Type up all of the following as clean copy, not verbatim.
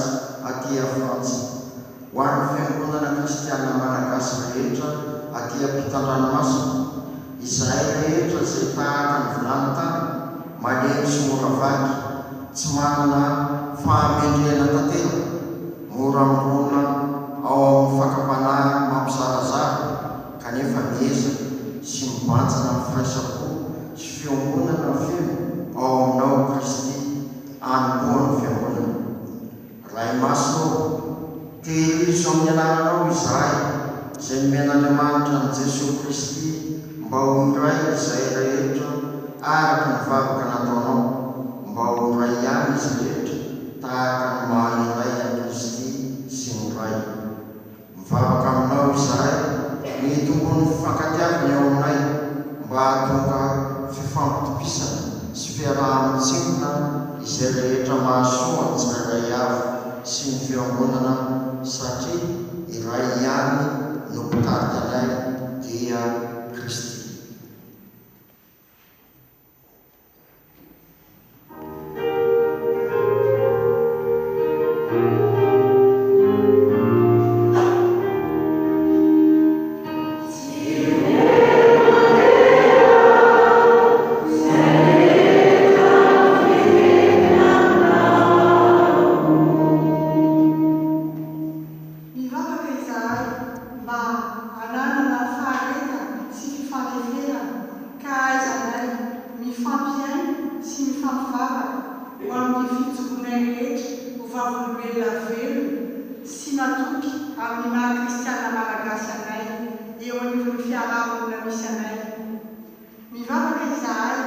Malagasy aty Frantsa. Ho an'ny Fiangonana Kristiana Malagasy rehetra aty ampitan-dranomasina, izahay rehetra izay tahaka ny vilany tany, malemy sy mora vaky, tsy manana fahamendrehana tanteraka, mora mirona ao amin'ny fakam-panahy mampizarazara, kanefa miezaka sy mibanjina amin'ny firaisam-po sy fiombonana feno ao aminao Kristy anombohan'ny Fiangonana. Ray Masina ô, tehirizo amin'ny anaranao izahay, izay nomen'Andriamanitra an'i Jesoa Kristy mba ho iray izahay rehetra araka ny vavaka nataonao, mba ho iray ihany izy rehetra tahaka ny maha iray an'i Kristy sy ny Ray. Mivavaka aminao izahay ny hitomboan'ny fifankatiavana eo aminay mba hahatonga fifampitokisana sy fiaraha-mitsimpona izay rehetra mahasoa ny tsirairay avy sy ny fiangonana satria iray ihany no mpitarika anay dia Kristy. Mivavaka izahay mba hananana faharetana sy fifandeferana ka hahaizanay mifampihaino sy mifampivavaka ho amin'ny fijoroanay rehetra ho vavolombelona velona sy matoky amin'ny maha kristiana malagasy anay eo anivon'ny fiaraha-monina misy anay. Mivavaka izahay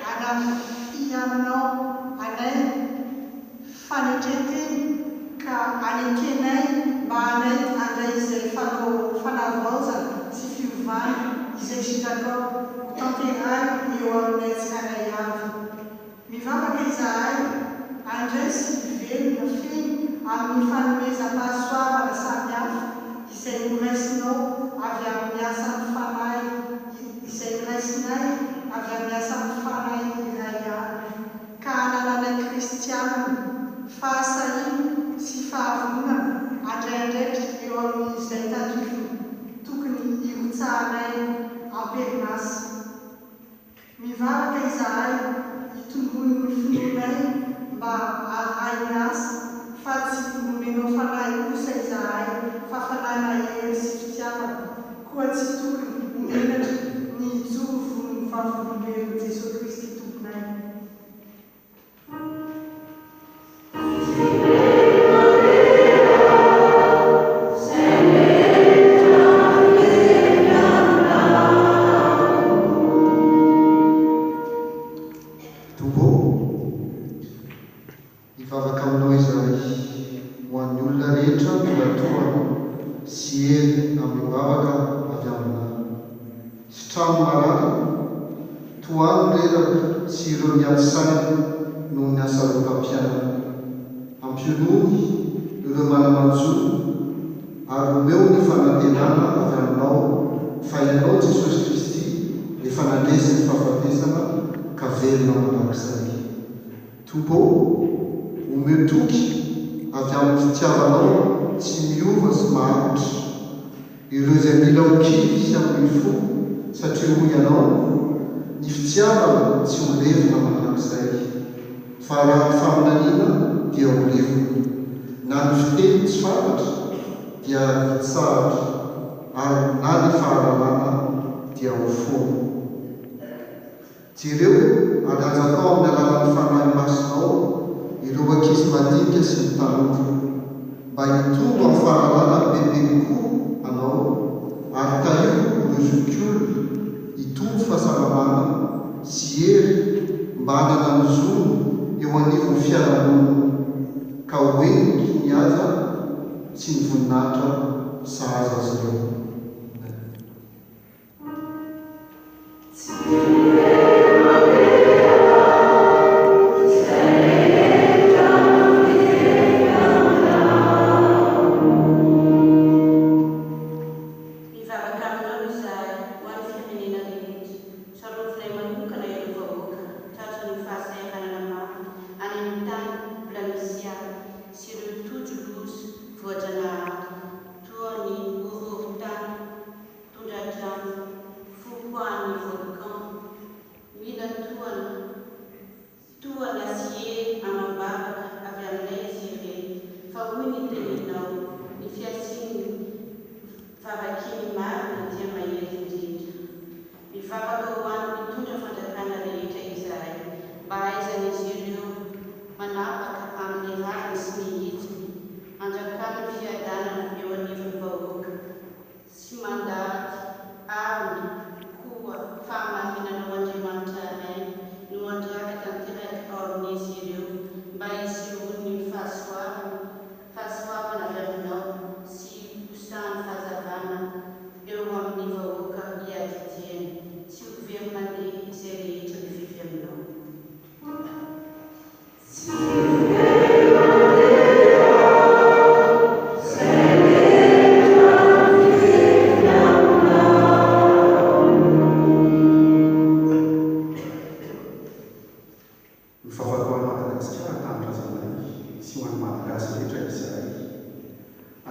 hanafianao anay fanetren-tena ka anekenay mba hanaiky handray izay fanavaozana sy fiovana izay sitrakao ho tanterahina eo aminay tsirairay avy. Mivavaka izahay handray sy hivelona feno amin'ny fanomezam-pahasoavana samihafa izay noraisinao avy amin'ny asan'ny Fanahy izay noraisinay avy amin'ny asan'ny Fanahy iray ihany, ka hanananay kristiana fahasahiana sy fahavononana handray andraikitra eo amin'izay tandrifiny tokony hirotsahanay am-perinasa. Mivavaka izahay hitomboan'ny finoanay mba harahina asa fa tsy nomenao fanahy osa izahay fa fanahy mahery sy fitiavana koa tsy tokony ho menatra ny hijoro ho vavolombelon'i Jesoa Kristy Tomponay. Tompo ô, hivavaka aminao izahay ho an'ny olona rehetra mila tohana sy hery amim-bavaka avy aminao. Sitrano ny marary, tohano ny reraka sy ireo miady saina noho ny hasarotam-piainana. Ampionony ireo mana-manjo ary omeo ny fanantenana avy aminao fa Ianao Jesosy Kristy efa nandresy ny fahafatesana ka velona mandrakizay. Tompo ô, omeo toky avy amin'ny fitiavanao tsy miova sy maharitra. Ireo izay mila ho kivy sy hamoy fo satria hoy Ianao, Ny fitiavana tsy ho levona mandrakizay, fa raha ny faminaniana dia ho levona, na ny fiteny tsy fantatra dia hitsahatra, ary na ny fahalalana dia ho foana. Jereo ary anjakao amin'ny alalan'ny Fanahy Masinao ireo ankizy madinika sy ny tanora, mba hitombo amin'ny fahalalana bebe kokoa Anao, ary tahio ireo zokiolona hitombo fahasalamana sy hery mba hanana ny zony eo anivon'ny fiarahamonina ka ho heniky ny haja sy ny voninahitra sahaza azy ireo. Amen. Mivavaka aminao izahay ho an'ny firenena rehetra. Tsarovinay manokana ireo vahoaka tratran'ny fahasahiranana mafy any amin'ny tany mbola misy ady sy ireo.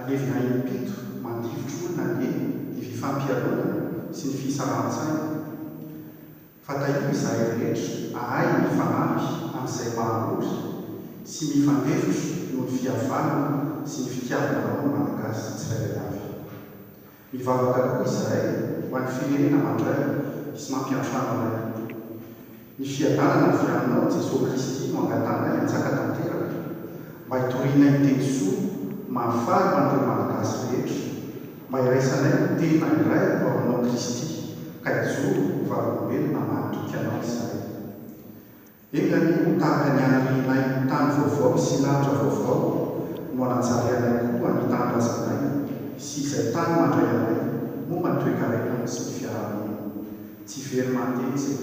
Alevina impito mandifotry olona anie ny fifampialonana sy ny fisarahan-tsaina. Fa tahio izahay rehetra ahay mifanampy amin'izay maha-ory sy mifandefitra noho ny fihavanana sy ny fitiavana anao ny Malagasy tsirairay avy. Mivavaka koa izahay ho an'ny firenena mandray sy mampiantrano anay. Ny fiadanana avy aminao Jesoa Kristy no angatahanay hanjaka tanteraka mba hitorianay ny teny soa mahafaly ho an'ireo Malagasy rehetra, mba hiraisanay ho tena iray ao aminao Kristy ka hijoro ho vavolombelona mahatoky anao izahay. Enga anie ho tahaka ny anirianay tany vaovao sy lanitra vaovao no hanajarianay koa ny tanindrazanay sy izay tany mandray anay momba ny toekarena sy ny fiarahamonina. Tsy very mandeha izay.